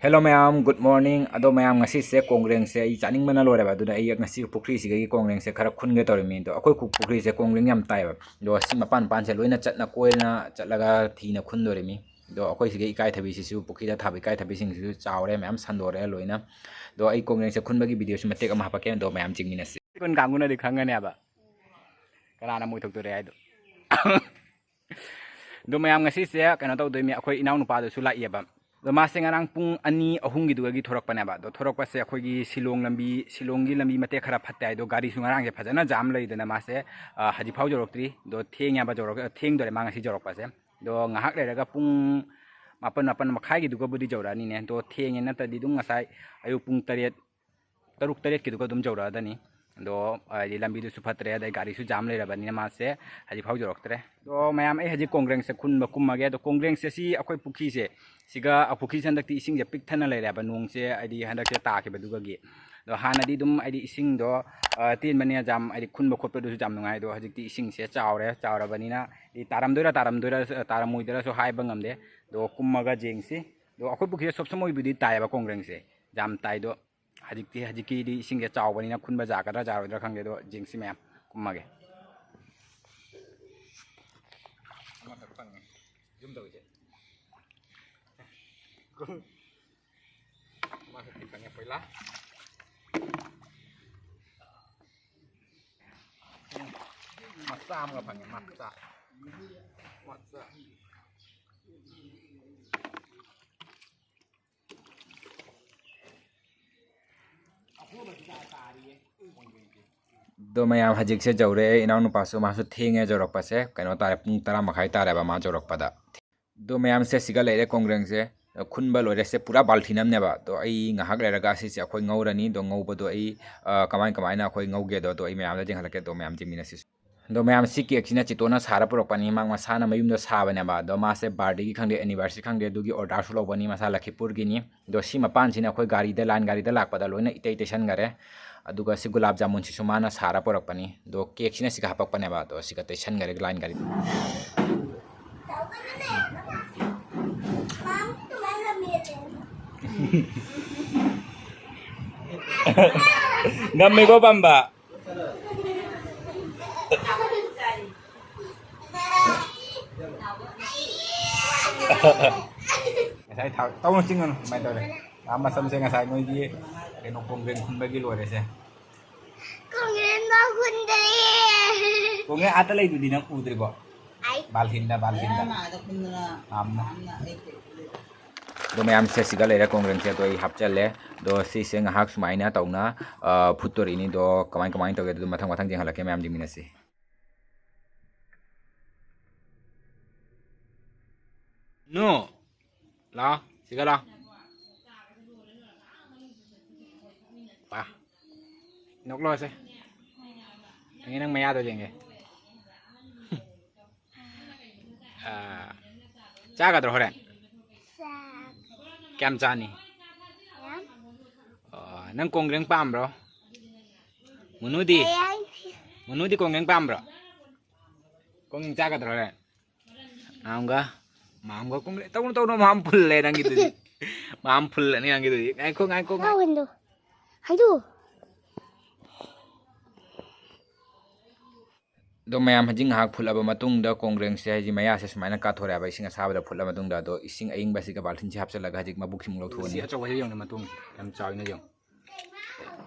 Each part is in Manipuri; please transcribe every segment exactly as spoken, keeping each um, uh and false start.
Hello ꯃꯌꯥꯝ, good morning꯫ ꯑꯗꯣ ꯃꯌꯥꯝ, ꯉꯁꯤꯁꯦ ꯀꯣꯡꯒ꯭ꯔꯦꯡꯁꯦ ꯑꯩ ꯆꯥꯅꯤꯡꯕꯅ ꯂꯣꯏꯔꯦꯕ, ꯑꯗꯨꯅ ꯑꯩ ꯉꯁꯤ ꯄꯨꯈ꯭ꯔꯤꯁꯤꯗꯒꯤ ꯀꯣꯡꯒ꯭ꯔꯦꯡꯁꯦ ꯈꯔ ꯈꯨꯟꯒꯦ ꯇꯧꯔꯤꯃꯤ꯫ ꯑꯗꯣ ꯑꯩꯈꯣꯏ ꯈꯨ-, ꯄꯨꯈ꯭ꯔꯤꯁꯦ ꯀꯣꯡꯒ꯭ꯔꯦꯡ ꯌꯥꯝ ꯇꯥꯏꯕ꯫ ꯑꯗꯣ ꯁꯤ ꯃꯄꯥꯟ ꯃꯄꯥꯟꯁꯦ ꯂꯣꯏꯅ ꯆꯠꯅ ꯀꯣꯏꯅ ꯆꯠꯂꯒ ꯊꯤꯅ ꯈꯨꯟꯗꯣꯔꯤꯃꯤ꯫ ꯑꯗꯣ ꯑꯩꯈꯣꯏ ꯁꯤꯒꯤ ꯏꯀꯥꯏꯊꯕꯤꯁꯤꯁꯨ, ꯄꯨꯈ꯭ꯔꯤꯗ ꯊꯥꯕ ꯏꯀꯥꯏꯊꯕꯤꯁꯤꯡꯁꯤꯁꯨ ꯆꯥꯎꯔꯦ, ꯃꯌꯥꯝ ꯁꯟꯗꯣꯔꯛꯑꯦ ꯂꯣꯏꯅ꯫ ꯑꯗꯣ ꯑꯩ ꯀꯣꯡꯒ꯭ꯔꯦꯡꯁꯦ ꯈꯨꯟꯕꯒꯤ videoꯁꯨ ꯃꯇꯦꯛ ꯑꯃ ꯍꯥꯄꯛꯀꯦ, ꯑꯗꯣ ꯃꯌꯥꯝ ꯌꯦꯡꯃꯤꯟꯅꯁꯤ꯫ ꯀꯨꯟ ꯀꯥꯡꯕꯨꯅꯗꯤ ꯈꯪꯒꯅꯦꯕ ꯀꯅꯥꯅ ꯃꯣꯏ ꯊꯣꯛꯇꯣꯔꯦ ꯍꯥꯏꯗꯣ꯫ ꯑꯗꯣ ꯃꯌꯥꯝ, ꯉꯁꯤꯁꯦ ꯀꯩꯅꯣ ꯇꯧꯗꯣꯏꯅꯤ, ꯑꯩꯈꯣꯏ ꯏꯅꯥꯎꯅꯨꯄꯥꯗꯨꯁꯨ ꯂꯥꯛꯑꯦꯕ꯫ ꯑꯗꯣ ꯃꯥꯁꯦ ꯉꯔꯥꯡ ꯄꯨꯡ ꯑꯅꯤ ꯑꯍꯨꯝꯒꯤꯗꯨꯒꯤ ꯊꯣꯔꯛꯄꯅꯦꯕ꯫ ꯑꯗꯣ ꯊꯣꯔꯛꯄꯁꯦ ꯑꯩꯈꯣꯏꯒꯤ ꯁꯤꯂꯣꯡ ꯂꯝꯕꯤ, ꯁꯤꯂꯣꯡꯒꯤ ꯂꯝꯕꯤ ꯃꯇꯦꯛ ꯈꯔ ꯐꯠꯇꯦ ꯍꯥꯏꯗꯣ, ꯒꯥꯔꯤꯁꯨ ꯉꯔꯥꯡꯁꯦ ꯐꯖꯅ ꯖꯥꯝ ꯂꯩꯗꯅ ꯃꯥꯁꯦ, ꯑ, ꯍꯧꯖꯤꯛꯐꯥꯎ ꯌꯧꯔꯛꯇ꯭ꯔꯤ꯫ ꯑꯗꯣ ꯊꯦꯡꯉꯦꯕ, ꯌꯧꯔꯛ-, ꯊꯦꯡꯗꯣꯔꯦ ꯃꯥ ꯉꯁꯤ ꯌꯧꯔꯛꯄꯁꯦ꯫ ꯑꯗꯣ ꯉꯥꯏꯍꯥꯛ ꯂꯩꯔꯒ ꯄꯨꯡ ꯃꯥꯄꯟ, ꯃꯥꯄꯟ ꯃꯈꯥꯏꯒꯤꯗꯨꯒꯕꯨꯗꯤ ꯌꯧꯔꯛꯑꯅꯤꯅꯦ꯫ ꯑꯗꯣ ꯊꯦꯡꯉꯦ, ꯅꯠꯇ꯭ꯔꯗꯤ ꯑꯗꯨꯝ ꯉꯁꯥꯏ ꯑꯌꯨꯛ ꯄꯨꯡ ꯇꯔꯦꯠ, ꯇꯔꯨꯛ ꯇꯔꯦꯠꯀꯤꯗꯨꯒ ꯑꯗꯨꯝ ꯌꯧꯔꯛꯑꯗꯅꯤ꯫ ꯑꯗꯣ ꯍꯥꯏꯗꯤ ꯂꯝꯕꯤꯗꯨꯁꯨ ꯐꯠꯇ꯭ꯔꯦ, ꯑꯗꯩ ꯒꯥꯔꯤꯁꯨ ꯖꯥꯝ ꯂꯩꯔꯕꯅꯤꯅ ꯃꯥꯁꯦ ꯍꯧꯖꯤꯛꯐꯥꯎ ꯌꯧꯔꯛꯇ꯭ꯔꯦ꯫ ꯑꯗꯣ ꯃꯌꯥꯝ, ꯑꯩ ꯍꯧꯖꯤꯛ ꯀꯣꯡꯒ꯭ꯔꯦꯡꯁꯦ ꯈꯨꯟꯕ ꯀꯨꯝꯃꯒꯦ꯫ ꯑꯗꯣ ꯀꯣꯡꯒ꯭ꯔꯦꯡꯁꯦ ꯁꯤ ꯑꯩꯈꯣꯏ ꯄꯨꯈ꯭ꯔꯤꯁꯦ, ꯁꯤꯒ, ꯑ, ꯄꯨꯈ꯭ꯔꯤꯁꯦ ꯍꯟꯗꯛꯇꯤ ꯏꯁꯤꯡꯁꯦ ꯄꯤꯛ ꯊꯟꯅ ꯂꯩꯔꯦꯕ, ꯅꯣꯡꯁꯦ ꯍꯥꯏꯗꯤ ꯍꯟꯗꯛꯁꯦ ꯇꯥꯈꯤꯕꯗꯨꯒꯒꯤ꯫ ꯑꯗꯣ ꯍꯥꯟꯅꯗꯤ ꯑꯗꯨꯝ ꯍꯥꯏꯗꯤ ꯏꯁꯤꯡꯗꯣ, ꯑ, ꯇꯦꯟꯕꯅꯤꯅ ꯖꯥꯝ ꯍꯥꯏꯗꯤ ꯈꯨꯟꯕ ꯈꯣꯠꯄꯗꯨꯁꯨ ꯌꯥꯝ ꯅꯨꯡꯉꯥꯏ꯫ ꯑꯗꯣ ꯍꯧꯖꯤꯛꯇꯤ ꯏꯁꯤꯡꯁꯦ ꯆꯥꯎꯔꯦ, ꯆꯥꯎꯔꯕꯅꯤꯅ ꯍꯥꯏꯗꯤ ꯇꯥꯔꯝꯗꯣꯏꯔꯥ, ꯇꯥꯔꯝꯗꯣꯏꯔꯥ, ꯇꯥꯔꯝꯃꯣꯏꯗꯣꯏꯔꯥꯁꯨ ꯍꯥꯏꯕ ꯉꯝꯗꯦ꯫ ꯑꯗꯣ ꯀꯨꯝꯃꯒ ꯌꯦꯡꯁꯤ꯫ ꯑꯗꯣ ꯑꯩꯈꯣꯏ ꯄꯨꯈ꯭ꯔꯤꯗ ꯁꯣꯞ ꯁꯣꯃꯣꯏꯕꯨꯗꯤ ꯇꯥꯏꯌꯦꯕ ꯀꯣꯡꯒ꯭ꯔꯦꯡꯁꯦ, ꯌꯥꯝ ꯇꯥꯏꯗꯣ꯫ ꯍꯧꯖꯤꯛꯇꯤ, ꯍꯧꯖꯤꯛꯀꯤꯗꯤ ꯏꯁꯤꯡꯁꯦ ꯆꯥꯎꯕꯅꯤꯅ ꯈꯨꯟꯕ ꯌꯥꯒꯗ꯭ꯔꯥ ꯌꯥꯔꯣꯏꯗ꯭ꯔꯥ ꯈꯪꯗꯦ꯫ ꯑꯗꯣ ꯌꯦꯡꯁꯤ ꯃꯌꯥꯝ, ꯀꯨꯝꯃꯒꯦ꯫ ꯑꯃꯈꯛ ꯐꯪꯉꯦ ꯌꯨꯝꯗ ꯍꯧꯖꯤꯛ꯫ ꯑꯃꯈꯛꯇꯤ ꯐꯪꯉꯦ ꯄꯣꯏꯂꯥ꯫ ꯃꯆꯥ ꯑꯃꯒ ꯐꯪꯉꯦ, ꯃꯆꯥ꯫ ꯃꯆꯥ꯫ ꯑꯗꯣ ꯃꯌꯥꯝ, ꯍꯧꯖꯤꯛꯁꯦ ꯌꯧꯔꯦ꯫ ꯏꯅꯥꯎꯅꯨꯄꯥꯁꯨ, ꯃꯥꯁꯨ ꯊꯦꯡꯉꯦ ꯌꯧꯔꯛꯄꯁꯦ, ꯀꯩꯅꯣ ꯇꯥꯔꯦ, ꯄꯨꯡ ꯇꯔꯥ ꯃꯈꯥꯏ ꯇꯥꯔꯦꯕ ꯃꯥ ꯌꯧꯔꯛꯄꯗ꯫ ꯑꯗꯣ ꯃꯌꯥꯝꯁꯦ, ꯁꯤꯒ ꯂꯩꯔꯦ ꯀꯣꯡꯒ꯭ꯔꯦꯡꯁꯦ꯫ ꯈꯨꯟꯕ ꯂꯣꯏꯔꯦ꯫ ꯁꯦ ꯄꯨꯔꯥ ꯕꯥꯜꯊꯤꯟ ꯑꯃꯅꯦꯕ꯫ ꯑꯗꯣ ꯑꯩ ꯉꯥꯏꯍꯥꯛ ꯂꯩꯔꯒ ꯑꯁꯤꯁꯦ ꯑꯩꯈꯣꯏ ꯉꯧꯔꯅꯤ꯫ ꯑꯗꯣ ꯉꯧꯕꯗꯣ ꯑꯩ, ꯑ, ꯀꯃꯥꯏ ꯀꯃꯥꯏꯅ ꯑꯩꯈꯣꯏ ꯉꯧꯒꯦꯗꯣ, ꯑꯗꯣ ꯑꯩ ꯃꯌꯥꯝꯗ ꯌꯦꯡꯍꯜꯂꯛꯀꯦ꯫ ꯑꯗꯣ ꯃꯌꯥꯝ ꯌꯦꯡꯃꯤꯟꯅꯁꯤ꯫ ꯑꯗꯣ ꯃꯌꯥꯝ, ꯁꯤ ꯀꯦꯛꯁꯤꯅ ꯆꯤꯇꯣꯅ ꯁꯥꯔ ꯄꯨꯔꯛꯄꯅꯤ꯫ ꯃꯥ ꯃꯁꯥꯅ ꯃꯌꯨꯝꯗ ꯁꯥꯕꯅꯦꯕ꯫ ꯑꯗꯣ ꯃꯥꯁꯦ birthdayꯒꯤ ꯈꯪꯗꯦ, anniversaryꯒꯤ ꯈꯪꯗꯦ, ꯑꯗꯨꯒꯤ orderꯁꯨ ꯂꯧꯕꯅꯤ꯫ ꯃꯁꯥ ꯂꯈꯤꯄꯨꯔꯒꯤꯅꯤ꯫ ꯑꯗꯣ ꯁꯤ ꯃꯄꯥꯟꯁꯤꯅ ꯑꯩꯈꯣꯏ ꯒꯥꯔꯤꯗ, line ꯒꯥꯔꯤꯗ ꯂꯥꯛꯄꯗ ꯂꯣꯏꯅ ꯏꯇꯩ ꯇꯩꯁꯟꯈꯔꯦ꯫ ꯑꯗꯨꯒ ꯁꯤ ꯒꯨꯂꯥꯞ ꯖꯥꯃꯨꯟꯁꯤꯁꯨ ꯃꯥꯅ ꯁꯥꯔ ꯄꯨꯔꯛꯄꯅꯤ꯫ ꯑꯗꯣ ꯀꯦꯛꯁꯤꯅ ꯁꯤꯒ ꯍꯥꯄꯛꯄꯅꯦꯕ꯫ ꯑꯗꯣ ꯁꯤꯒ ꯇꯩꯁꯟꯈꯔꯦ line ꯒꯥꯔꯤꯗ꯫ ꯉꯝꯃꯦꯀꯣ ꯄꯥꯝꯕ꯫ ꯉꯁꯥꯏ ꯊꯥꯎ ꯇꯧꯅ ꯆꯤꯡꯒꯅꯨ꯫ ꯀꯃꯥꯏꯅ ꯇꯧꯔꯦ? ꯑꯥ, ꯃꯆꯝꯁꯦ ꯉꯁꯥꯏ ꯅꯣꯏꯒꯤ ꯀꯩꯅꯣ ꯀꯣꯡꯒ꯭ꯔꯦꯡ ꯈꯨꯟꯕꯒꯤ ꯂꯣꯏꯔꯦꯁꯦ꯫ ꯀꯣꯡꯒ꯭ꯔꯦꯡ ꯐꯥꯎ ꯈꯨꯟꯗ꯭ꯔꯤꯌꯦ꯫ ꯀꯣꯡꯒ꯭ꯔꯦꯡ ꯑꯥꯗ ꯂꯩꯗꯨꯗꯤ ꯅꯪ ꯎꯗ꯭ꯔꯤꯕꯣ? ꯑꯩ ꯕꯥꯜꯍꯤꯟꯗ, ꯕꯥꯜꯍꯤꯟꯗ꯫ ꯑꯗꯣ ꯃꯌꯥꯝꯁꯦ ꯁꯤꯒ ꯂꯩꯔꯦ, ꯀꯣꯡꯒ꯭ꯔꯦꯡꯁꯦ꯫ ꯑꯗꯣ ꯑꯩ ꯍꯥꯞꯆꯜꯂꯦ꯫ ꯑꯗꯣ ꯁꯤꯁꯦ ꯉꯥꯏꯍꯥꯛ ꯁꯨꯃꯥꯏꯅ ꯇꯧꯅ, ꯑ, ꯐꯨꯠꯇꯣꯔꯤꯅꯤ꯫ ꯑꯗꯣ ꯀꯃꯥꯏ ꯀꯃꯥꯏꯅ ꯇꯧꯒꯦ ꯑꯗꯨ ꯃꯊꯪ ꯃꯊꯪ ꯌꯦꯡꯍꯜꯂꯛꯀꯦ, ꯃꯌꯥꯝ ꯌꯦꯡꯃꯤꯟꯅꯁꯤ꯫ ꯅꯨ, ꯂꯥꯛꯑꯣ, ꯁꯤꯒ ꯂꯥꯛꯑꯣ꯫ ꯄꯥ꯫ ꯅꯣꯛꯂꯣꯁꯦ꯫ ꯌꯦꯡꯒꯦ, ꯅꯪ ꯃꯌꯥꯗꯣ ꯌꯦꯡꯒꯦ꯫ ꯑꯥ, ꯆꯥꯒꯗ꯭ꯔꯣ ꯍꯣꯔꯦꯟ? ꯆꯥ-, ꯀꯌꯥꯝ ꯆꯥꯅꯤ? ꯌꯥꯝ꯫ ꯑꯣ, ꯅꯪ ꯀꯣꯡꯒ꯭ꯔꯦꯡ ꯄꯥꯝꯕ꯭ꯔꯣ? ꯃꯨꯅꯨꯗꯤ? ꯀꯌꯥꯝ? ꯃꯨꯅꯨꯗꯤ ꯀꯣꯡꯒ꯭ꯔꯦꯡ ꯄꯥꯝꯕ꯭ꯔꯣ? ꯀꯣꯡꯒ꯭ꯔꯦꯡ ꯆꯥꯒꯗ꯭ꯔꯣ ꯍꯣꯔꯦꯟ? ꯃꯥꯝꯒ, ꯃꯥꯝꯒ ꯀꯣꯡꯒ꯭ꯔꯦꯡ꯫ ꯇꯧꯅꯨ, ꯇꯧꯅꯨ, ꯃꯥꯝ ꯐꯨꯜꯂꯦ ꯅꯪꯒꯤꯗꯨꯗꯤ꯫ ꯃꯥꯝ ꯐꯨꯜꯂꯅꯤ ꯅꯪꯒꯤꯗꯨꯗꯤ꯫ ꯉꯥꯏꯈꯣ, ꯉꯥꯏꯈꯣ, ꯉꯥꯏꯈꯣ꯫ ꯍꯟꯗꯨ꯫ ꯑꯗꯣ ꯃꯌꯥꯝ, ꯍꯧꯖꯤꯛ ꯉꯥꯏꯍꯥꯛ ꯐꯨꯠꯂꯕ ꯃꯇꯨꯡꯗ ꯀꯣꯡꯒ꯭ꯔꯦꯡꯁꯦ, ꯍꯥꯏꯗꯤ ꯃꯌꯥꯁꯦ ꯁꯨꯃꯥꯏꯅ ꯀꯥꯊꯣꯔꯛꯑꯦꯕ, ꯏꯁꯤꯡ ꯑꯁꯥꯕꯗ ꯐꯨꯠꯂ ꯃꯇꯨꯡꯗ꯫ ꯑꯗꯣ ꯏꯁꯤꯡ ꯑꯏꯪꯕꯁꯤꯒ ꯕꯥꯜꯇꯤꯟꯁꯦ ꯍꯥꯞꯆꯤꯜꯂꯒ ꯍꯧꯖꯤꯛ ꯃꯕꯨꯛꯁꯤꯃꯨꯛ ꯂꯧꯊꯣꯛꯑꯅꯤ꯫ ꯁꯤ ꯑꯆꯧꯕꯁꯦ ꯌꯦꯡꯉꯨꯅꯦ, ꯃꯇꯣꯡꯁꯦ ꯌꯥꯝ ꯆꯥꯎꯋꯤꯅ ꯌꯦꯡꯉꯨ꯫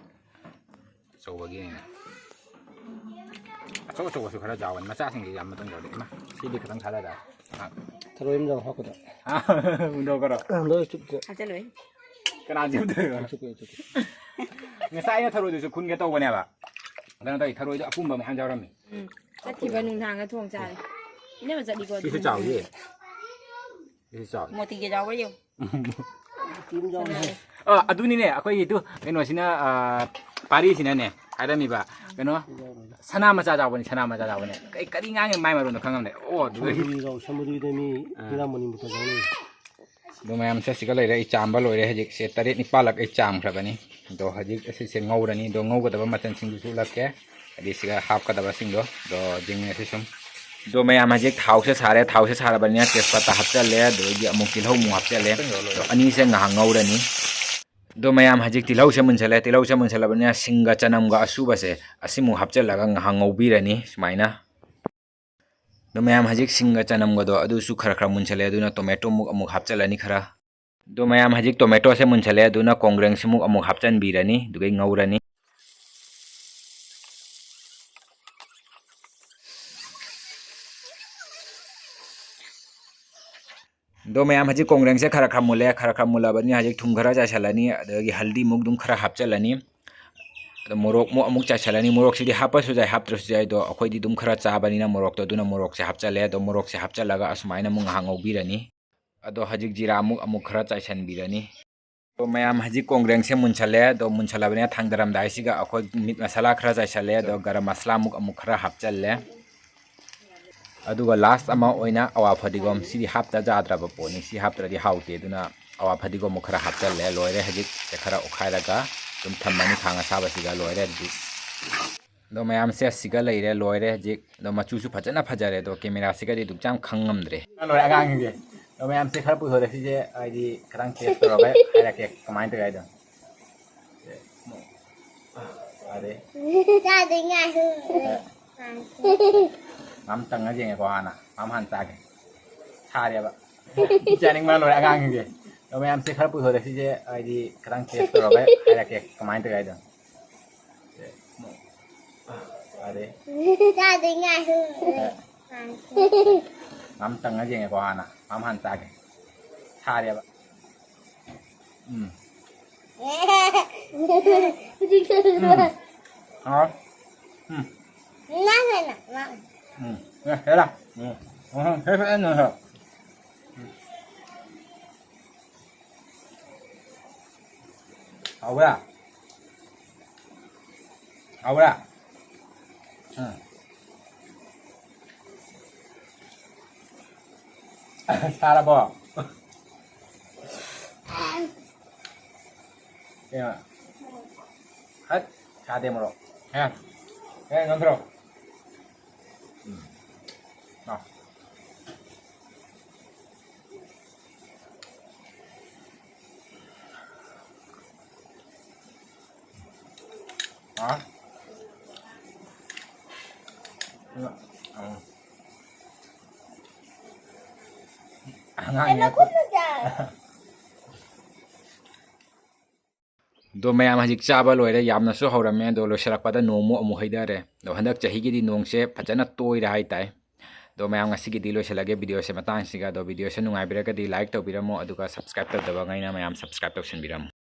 ꯑꯆꯧꯕꯒꯤꯅꯦ꯫ ꯑꯆꯧ ꯑꯆꯧꯕꯁꯨ ꯈꯔ ꯆꯥꯎꯕꯅꯤ, ꯃꯆꯥꯁꯤꯡꯁꯦ ꯌꯥꯝ ꯃꯇꯣꯡ ꯆꯥꯎꯗꯦ꯫ ꯏꯃꯥ, ꯁꯤꯗꯤ ꯈꯤꯇꯪ ꯁꯥꯗ ꯇꯥꯔꯦ꯫ ꯊꯔꯣꯏ ꯑꯃ ꯍꯥꯞꯀꯗ꯭ꯔꯥ? ꯍꯨꯟꯗꯣꯛꯈ꯭ꯔꯣ꯫ ꯑ, ꯂꯣꯏ ꯆꯨꯞꯇꯦ꯫ ꯍꯥꯞꯆꯜꯂꯣꯏ꯫ ꯀꯅꯥ ꯆꯨꯞꯇꯣꯏꯕ? ꯆꯨꯞꯀꯦ, ꯆꯨꯞꯀꯦ꯫ ꯉꯁꯥꯏ ꯑꯩꯅ ꯊꯔꯣꯏꯗꯨꯁꯨ ꯈꯨꯟꯒꯦ ꯇꯧꯕꯅꯦꯕ꯫ ꯀꯩꯅꯣ ꯇꯧꯋꯤ, ꯊꯔꯣꯏꯗꯣ ꯑꯄꯨꯝꯕ ꯃꯌꯥꯝ ꯌꯥꯎꯔꯝꯃꯤ꯫ ꯎꯝ꯫ ꯆꯠꯈꯤꯕ ꯅꯨꯡꯗꯥꯡꯗ ꯊꯣꯡ ꯆꯥꯔꯦ꯫ ꯏꯅꯝꯃ ꯆꯠꯂꯤꯀꯣ ꯁꯤꯁꯨ ꯑꯗꯨ ꯆꯥꯎꯋꯤ꯫ ꯅꯨꯃꯤꯠꯇ꯫ ꯁꯤꯁꯨ ꯆꯥꯎꯋꯤ꯫ ꯃꯣꯇꯤꯒ ꯌꯥꯎꯕ꯭ꯔꯥ ꯌꯦꯡꯉꯨ꯫ ꯑ, ꯑꯗꯨꯅꯤꯅꯦ, ꯑꯩꯈꯣꯏꯒꯤ ꯇꯨ ꯀꯩꯅꯣꯁꯤꯅ, ꯑ, ꯄꯥꯔꯤꯁꯤꯅꯅꯦ ꯍꯥꯏꯔꯝꯃꯤꯕ, ꯀꯩꯅꯣ, ꯁꯅꯥ ꯃꯆꯥ ꯆꯥꯎꯕꯅꯤ, ꯁꯅꯥ ꯃꯆꯥ ꯆꯥꯎꯕꯅꯦ꯫ ꯀꯩ, ꯀꯔꯤ ꯉꯥꯡꯉꯤ ꯃꯥꯏ ꯃꯔꯣꯟꯗꯣ ꯈꯪꯉꯝꯗꯦ꯫ ꯑꯣ, ꯑꯗꯨꯗꯒꯤ ꯁꯃꯨꯗ꯭ꯔꯤꯗꯣ, ꯁꯃꯨꯗ꯭ꯔꯤꯗ ꯃꯤ ꯑꯥ꯫ ꯍꯤꯔꯥ ꯃꯅꯤꯄꯨꯔ ꯇꯧꯖꯥꯠꯅꯤ꯫ ꯑꯗꯣ ꯃꯌꯥꯝꯁꯦ ꯁꯤꯒ ꯂꯩꯔꯦ꯫ ꯑꯩ ꯆꯥꯝꯕ ꯂꯣꯏꯔꯦ꯫ ꯍꯧꯖꯤꯛꯁꯦ ꯇꯔꯦꯠ ꯅꯤꯄꯥꯜꯂꯛ ꯑꯩ ꯆꯥꯝꯈ꯭ꯔꯕꯅꯤ꯫ ꯑꯗꯣ ꯍꯧꯖꯤꯛ ꯑꯁꯤꯁꯦ ꯉꯧꯔꯅꯤ꯫ ꯑꯗꯣ ꯉꯧꯒꯗꯕ ꯃꯆꯜꯁꯤꯡꯗꯨꯁꯨ ꯎꯠꯂꯛꯀꯦ, ꯍꯥꯏꯗꯤ ꯁꯤꯒ ꯍꯥꯞꯀꯗꯕꯁꯤꯡꯗꯣ꯫ ꯑꯗꯣ ꯌꯦꯡꯃꯤꯟꯅꯁꯤ ꯁꯨꯝ꯫ ꯑꯗꯣ ꯃꯌꯥꯝ, ꯍꯧꯖꯤꯛ ꯊꯥꯎꯁꯦ ꯁꯥꯔꯦ꯫ ꯊꯥꯎꯁꯦ ꯁꯥꯔꯕꯅꯤꯅ ꯇꯦꯖꯄꯇꯥ ꯍꯥꯞꯆꯜꯂꯦ, ꯑꯗꯨꯗꯒꯤ ꯑꯃꯨꯛ ꯇꯤꯜꯍꯧ ꯑꯃꯨꯛ ꯍꯥꯞꯆꯜꯂꯦ꯫ ꯑꯗꯣ ꯑꯅꯤꯁꯦ ꯉꯥꯏꯍꯥꯛ ꯉꯧꯔꯅꯤ꯫ ꯑꯗꯣ ꯃꯌꯥꯝ, ꯍꯧꯖꯤꯛ ꯇꯤꯜꯍꯧꯁꯦ ꯃꯨꯟꯁꯜꯂꯦ꯫ ꯇꯤꯜꯍꯧꯁꯦ ꯃꯨꯟꯁꯜꯂꯕꯅꯤꯅ ꯁꯤꯡꯒ ꯆꯅꯝꯒ ꯑꯁꯨꯕꯁꯦ ꯑꯁꯤꯃꯨꯛ ꯍꯥꯞꯆꯜꯂꯒ ꯉꯥꯏꯍꯥꯛ ꯉꯧꯕꯤꯔꯅꯤ ꯁꯨꯃꯥꯏꯅ꯫ ꯑꯗꯣ ꯃꯌꯥꯝ, ꯍꯧꯖꯤꯛ ꯁꯤꯡꯒ ꯆꯅꯝꯒꯗꯣ ꯑꯗꯨꯁꯨ ꯈꯔ ꯈꯔ ꯃꯨꯟꯁꯜꯂꯦ, ꯑꯗꯨꯅ ꯇꯣꯃꯦꯇꯣꯃꯨꯛ ꯑꯃꯨꯛ ꯍꯥꯞꯆꯜꯂꯅꯤ ꯈꯔ꯫ ꯑꯗꯣ ꯃꯌꯥꯝ, ꯍꯧꯖꯤꯛ ꯇꯣꯃꯦꯇꯣꯁꯦ ꯃꯨꯟꯁꯜꯂꯦ, ꯑꯗꯨꯅ ꯀꯣꯡꯒ꯭ꯔꯦꯡꯁꯤꯃꯨꯛ ꯑꯃꯨꯛ ꯍꯥꯞꯆꯟꯕꯤꯔꯅꯤ, ꯑꯗꯨꯒ ꯉꯧꯔꯅꯤ꯫ ꯑꯗꯣ ꯃꯌꯥꯝ, ꯍꯧꯖꯤꯛ ꯀꯣꯡꯒ꯭ꯔꯦꯡꯁꯦ ꯈꯔ ꯈꯔ ꯃꯨꯜꯂꯦ꯫ ꯈꯔ ꯈꯔ ꯃꯨꯜꯂꯕꯅꯤꯅ ꯍꯧꯖꯤꯛ ꯊꯨꯝ ꯈꯔ ꯆꯥꯏꯁꯜꯂꯅꯤ, ꯑꯗꯒꯤ ꯍꯜꯗꯤꯃꯨꯛ ꯑꯗꯨꯝ ꯈꯔ ꯍꯥꯞꯆꯜꯂꯅꯤ꯫ ꯑꯗꯣ ꯃꯣꯔꯣꯛꯃꯨꯛ ꯑꯃꯨꯛ ꯆꯥꯏꯁꯜꯂꯅꯤ꯫ ꯃꯣꯔꯣꯛꯁꯤꯗꯤ ꯍꯥꯞꯄꯁꯨ ꯌꯥꯏ, ꯍꯥꯞꯇ꯭ꯔꯁꯨ ꯌꯥꯏ, ꯑꯗꯣ ꯑꯩꯈꯣꯏꯗꯤ ꯑꯗꯨꯝ ꯈꯔ ꯆꯥꯕꯅꯤꯅ ꯃꯣꯔꯣꯛꯇꯣ, ꯑꯗꯨꯅ ꯃꯣꯔꯣꯛꯁꯦ ꯍꯥꯞꯆꯜꯂꯦ꯫ ꯑꯗꯣ ꯃꯣꯔꯣꯛꯁꯦ ꯍꯥꯞꯆꯜꯂꯒ ꯑꯁꯨꯃꯥꯏꯅ ꯑꯃꯨꯛ ꯉꯥꯏꯍꯥꯛ ꯉꯧꯕꯤꯔꯅꯤ꯫ ꯑꯗꯣ ꯍꯧꯖꯤꯛ ꯖꯤꯔꯥꯃꯨꯛ ꯑꯃꯨꯛ ꯈꯔ ꯆꯥꯏꯁꯟꯕꯤꯔꯅꯤ꯫ ꯑꯗꯣ ꯃꯌꯥꯝ, ꯍꯧꯖꯤꯛ ꯀꯣꯡꯒ꯭ꯔꯦꯡꯁꯦ ꯃꯨꯟꯁꯜꯂꯦ꯫ ꯑꯗꯣ ꯃꯨꯟꯁꯜꯂꯕꯅꯤꯅ ꯊꯥꯡꯗꯔꯝꯗꯥꯏꯁꯤꯒ ꯑꯩꯈꯣꯏ ꯃꯤꯠ ꯃꯁꯥꯂꯥ ꯈꯔ ꯆꯥꯏꯁꯜꯂꯦ꯫ ꯑꯗꯣ ꯒꯔꯝ ꯃꯁꯥꯂꯥꯃꯨꯛ ꯑꯃꯨꯛ ꯈꯔ ꯍꯥꯞꯆꯜꯂꯦ꯫ ꯑꯗꯨꯒ ꯂꯥꯁ ꯑꯃ ꯑꯣꯏꯅ ꯑꯋꯥ ꯐꯗꯤꯒꯣꯝ, ꯁꯤꯗꯤ ꯍꯥꯞꯇ ꯌꯥꯗ꯭ꯔꯕ ꯄꯣꯠꯅꯤ, ꯁꯤ ꯍꯥꯞꯇ꯭ꯔꯗꯤ ꯍꯥꯎꯇꯦ꯫ ꯑꯗꯨꯅ ꯑꯋꯥ ꯐꯗꯤꯒꯣꯝ ꯑꯃꯨꯛ ꯈꯔ ꯍꯥꯞꯆꯜꯂꯦ꯫ ꯂꯣꯏꯔꯦ, ꯍꯧꯖꯤꯛ ꯁꯦ ꯈꯔ ꯑꯣꯠꯈꯥꯏꯔꯒ ꯑꯗꯨꯝ ꯊꯝꯃꯅꯤ ꯈꯥꯡ ꯑꯁꯥꯕꯁꯤꯒ꯫ ꯂꯣꯏꯔꯦ ꯍꯧꯖꯤꯛ꯫ ꯑꯗꯣ ꯃꯌꯥꯝꯁꯦ ꯑꯁꯤꯒ ꯂꯩꯔꯦ, ꯂꯣꯏꯔꯦ ꯍꯧꯖꯤꯛ꯫ ꯑꯗꯣ ꯃꯆꯨꯁꯨ ꯐꯖꯅ ꯐꯖꯔꯦ, ꯑꯗꯣ ꯀꯦꯃꯦꯔꯥꯁꯤꯒꯗꯤ ꯑꯗꯨꯛ ꯌꯥꯝ ꯈꯪ ꯉꯝꯗ꯭ꯔꯦ꯫ ꯂꯣꯏꯔꯦ ꯑꯉꯥꯡꯁꯤꯡꯁꯦ꯫ ꯑꯗꯣ ꯃꯌꯥꯝꯁꯦ ꯈꯔ ꯄꯨꯊꯣꯔꯛꯑꯦ, ꯁꯤꯁꯦ ꯍꯥꯏꯗꯤ ꯈꯤꯇꯪ ꯇꯦꯁ ꯇꯧꯔꯒ ꯍꯥꯏꯔꯛꯀꯦ ꯀꯃꯥꯏꯅ ꯇꯧꯋꯦ ꯍꯥꯏꯗꯣ꯫ ꯁꯦ, ꯑꯃꯨꯛ꯫ ꯑꯗꯩ ꯆꯥꯗꯣꯏ ꯉꯥꯏ꯫ ꯃꯝ ꯇꯪꯉ ꯌꯦꯡꯉꯦꯀꯣ ꯍꯥꯟꯅ꯫ ꯃꯝ ꯍꯥꯟꯅ ꯆꯥꯒꯦ꯫ ꯁꯥꯔꯦꯕ꯫ ꯆꯥꯅꯤꯡꯕꯅ ꯂꯣꯏꯔꯦ ꯑꯉꯥꯡꯁꯤꯡꯁꯦ꯫ ꯑꯗꯣ ꯃꯌꯥꯝꯁꯦ ꯈꯔ ꯄꯨꯊꯣꯔꯛꯑꯦ, ꯁꯤꯁꯦ ꯍꯥꯏꯗꯤ ꯈꯤꯇꯪ ꯇꯦꯁ ꯇꯧꯔꯒ ꯍꯥꯏꯔꯛꯀꯦ ꯀꯃꯥꯏꯅ ꯇꯧꯋꯦ ꯍꯥꯏꯗꯣ꯫ ꯁꯦ, ꯑꯃꯨꯛ꯫ ꯑꯗꯩ ꯆꯥꯗꯣꯏ ꯉꯥꯏ꯫ ꯃꯝ ꯇꯪꯉ ꯌꯦꯡꯉꯦꯀꯣ ꯍꯥꯟꯅ꯫ ꯃꯝ ꯍꯥꯟꯅ ꯆꯥꯒꯦ꯫ ꯁꯥꯔꯦꯕ꯫ ꯎꯝ꯫ ꯎꯝ꯫ ꯍꯥꯎ꯫ ꯎꯝ꯫ ꯎꯝ꯫ ꯑꯦ, ꯍꯦꯔꯥ꯫ ꯎꯝ꯫ ꯎꯝ, ꯍꯦ, ꯍꯦ, ꯅꯪ ꯍꯦ꯫ ꯎꯝ꯫ ꯍꯥꯎꯕ꯭ꯔꯥ? ꯍꯥꯎꯕ꯭ꯔꯥ? ꯎꯝ꯫ ꯁꯥꯔꯕꯣ? ꯀꯩꯅꯣ? ꯍꯠ, ꯁꯥꯗꯦ ꯃꯣꯔꯣꯛ꯫ ꯍꯦ? ꯍꯦ, ꯅꯣꯟꯊꯔꯣ꯫ ꯎꯝ꯫ ꯑꯉꯥꯡꯅꯦ꯫ ꯑꯗꯣ ꯃꯌꯥꯝ ꯍꯧꯖꯤꯛ ꯆꯥꯕ ꯂꯣꯏꯔꯦ, ꯌꯥꯝꯅꯁꯨ ꯍꯧꯔꯝꯃꯦ꯫ ꯑꯗꯣ ꯂꯣꯏꯁꯤꯜꯂꯛꯄꯗ ꯅꯣꯡꯃꯨꯛ ꯑꯃꯨꯛ ꯍꯩꯊꯔꯦ꯫ ꯑꯗꯣ ꯍꯟꯗꯛ ꯆꯍꯤꯒꯤꯗꯤ ꯅꯣꯡꯁꯦ ꯐꯖꯅ ꯇꯣꯏꯔꯦ ꯍꯥꯏꯇꯥꯏ꯫ ꯑꯗꯣ ꯃꯌꯥꯝ ꯉꯁꯤꯒꯤꯗꯤ ꯂꯣꯏꯁꯤꯜꯂꯒꯦ videoꯁꯦ ꯃꯇꯥꯡꯁꯤꯒ꯫ ꯑꯗꯣ videoꯁꯦ ꯅꯨꯡꯉꯥꯏꯕꯤꯔꯒꯗꯤ like ꯇꯧꯕꯤꯔꯝꯃꯣ, ꯑꯗꯨꯒ subscribe ꯇꯧꯗꯕꯉꯩꯅ ꯃꯌꯥꯝ subscribe ꯇꯧꯁꯤꯟꯕꯤꯔꯝꯃꯣ꯫